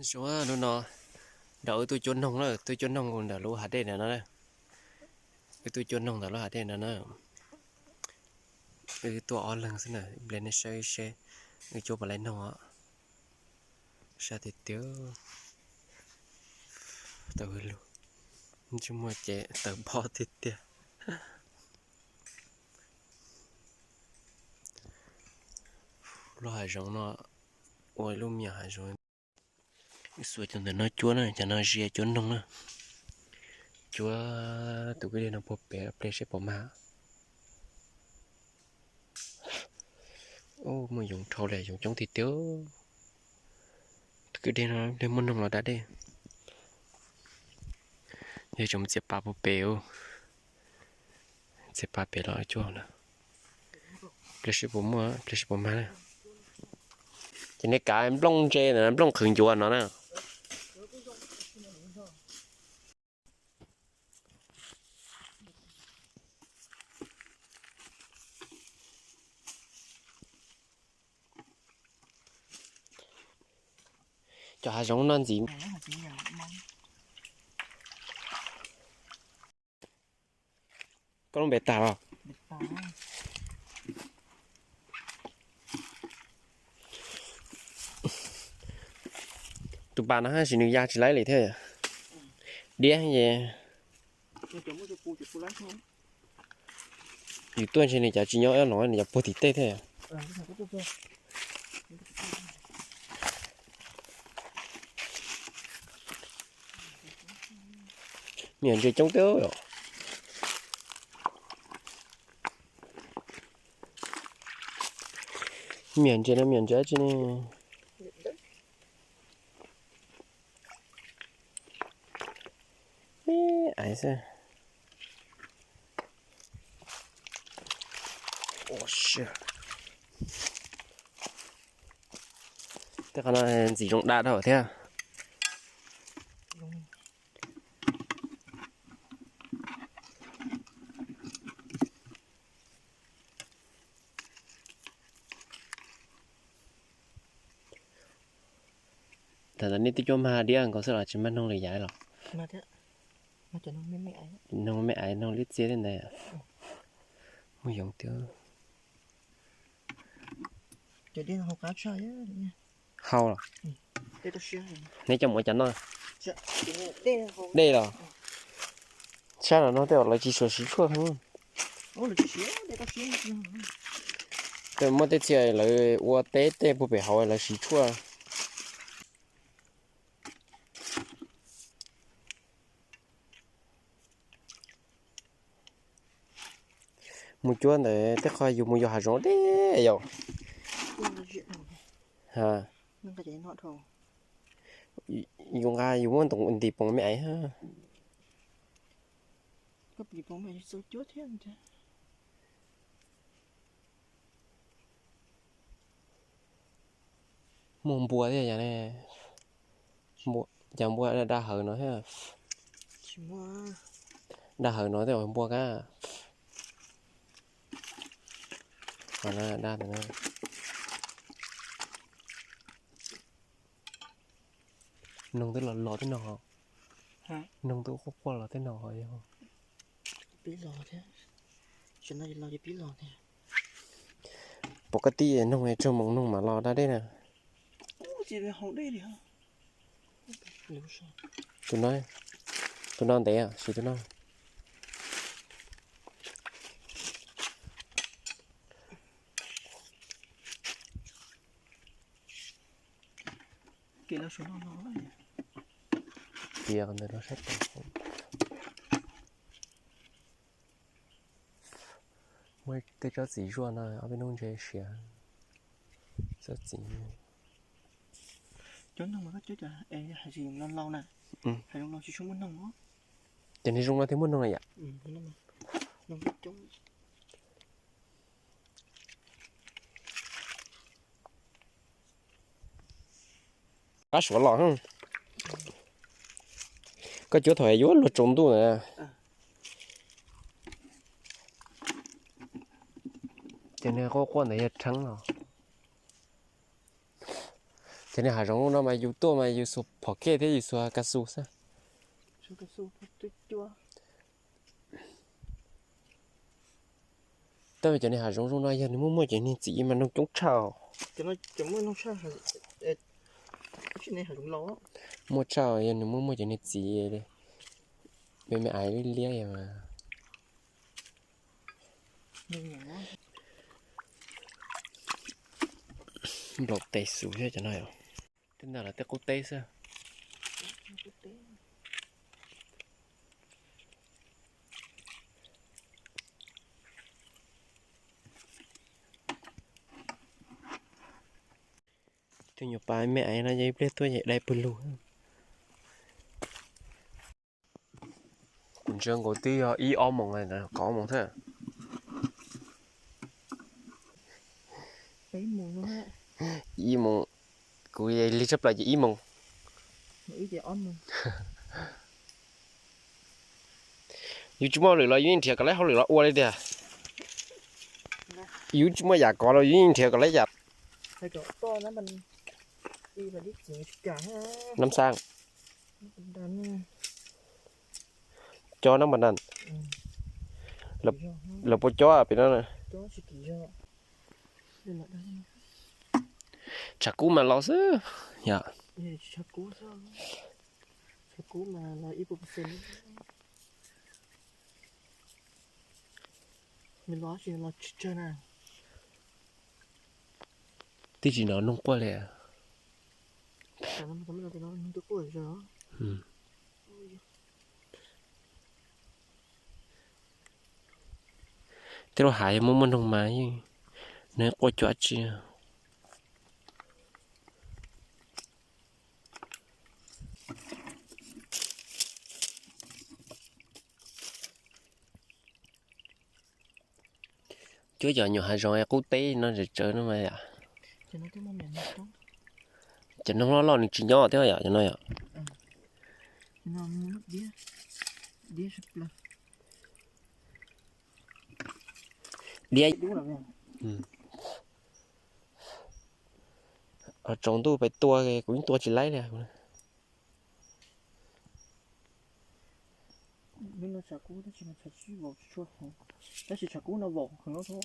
Zoo, hnub no nrog wb tuaj cuab noog na, tuaj cuab noog ntawm lub hav dej ntawm no na. Wb tuaj cuab noog ntawm lub hav dej ntawm no na. Wb tuaj ob leeg xwb na, ib pliag nej saib seb wb cuab puas laib noog os. Sab tiag tiag. Tawv lug, tsis muaj ces tawv pob tiag tiag. Lub hav zoov no ua ib lub me nyuam hav zoov. Wb xuas cov ntawm no cuab na, cov no zia cuab noog na. Cuab tus kwj deg no puag pem pliag seb puas mag. Muaj yoov dhau li, yoov coob tiag tiag. Tus kwj deg no pliag muaj noog los da dej. Yog tseem txiav pa puag pem, txiav pa pem los cuab na. Pliag seb puas muaj, pliag seb puas mag na. Ces nej kav nplooj ntse na, nplooj qhwv ncuav no na. Cov hav zoov no ntxiv. Koj lub npe tag los? Tus pas no tab sis nws ya tsis laib li thiab. Diab ces yus tuaj ntshe nws cov tsis nyob no, nws cov puag tim tej thiab. Me nyuam ntses coob tiag. Me nyuam ntses no me nyuam ntses dab tsi ne? Ib aiv xwb. Tej qhov no ntxim zoo da dhau thiab. Thaum ntawd nej twb cuab mag diab nkaus xwb los tsis mag noog li yav los? Noog me aiv, noog liab txiab thiab ntawd. Muaj yoov tiag. Hau los? Neb coj mus ua cas noj? Dej los? Sab los no tej lawv tsis tshua siv tshuaj. Tej muaj tej txhia lawv ua teb tej puag pem hauv lawv siv tshuaj. Mus cuab ntawd tej qho yus mus yos hav zoov deb yom. Yus nqa yus muab ntim poom me aiv. Muaj npua thiab yog ne. Cas npua da hawv no thiab. Da hawv no tej npua kab. Noog twb los los tej no. Noog twb quaj quaj los tej no yog. Pom koj tib noog tsaug moos noog mam los da dej na. Tus no, tus no ntev, siv tus no. Tias ntawd rau sab tod. Muaj tej tsob txiv zuaj no ob peb hnub ntshe siav. Tsob txiv. Cov noog mas koj cov cov es hais tias zoo no laus na, hais zoo no tsis tshua muaj noog. Ces nws zoo no thiaj muaj noog na yom. Qab suav los, koj cuab thaum yuav luag tsaus ntuj na. Ces nws quaj quaj ntawd yog rheeb los. Cov niag hav zoov no mas yus tuaj mas yus xuas phom kej thiab yus xuas kav xus xwb. Tab sis cov niag hav zoov zoo no yog nws muaj muaj cov niag txiv mas noog coob tshaj. Muaj tshaj, yog nws muaj muaj cov niag txiv me me ais liab liab mas. Nplaum tes xus thiab cov no yom. Tej ntawd los tej qub teb xwb. Tus nyuam pas me ais no yog ib pliag tuaj dai pawg lug. Kuv ntsia nkaus twb yog ib ob moos, kaum ob moos thiab. Ib moos, kuv lig tshaj plaws ces ib moos. Yus tsis muaj hauj lwm los yus yeej nrhiav kom lawv hauj lwm los ua li tiag. Yus tsis muaj yam kov los yus yeej nrhiav kom lawv yam. Nab xab, cob nab npas nas, lawv puas cob pem no? Tshav kub mas los xwb yom. Twb tsis hnov noog quaj li. Tej lub hav yog muaj muaj noog mas yeej, nws quaj cuag dab tsi. Cuab cov nyuam hav zoov qub teb no tsawv tsawv no mas yom. Cov noog loj loj nws tsis nyob thiab yom, cov no yom. Diab, tsaus ntuj pem tua kuv yeej tua tsis laib li. Tab sis tshav kub no vau heev no.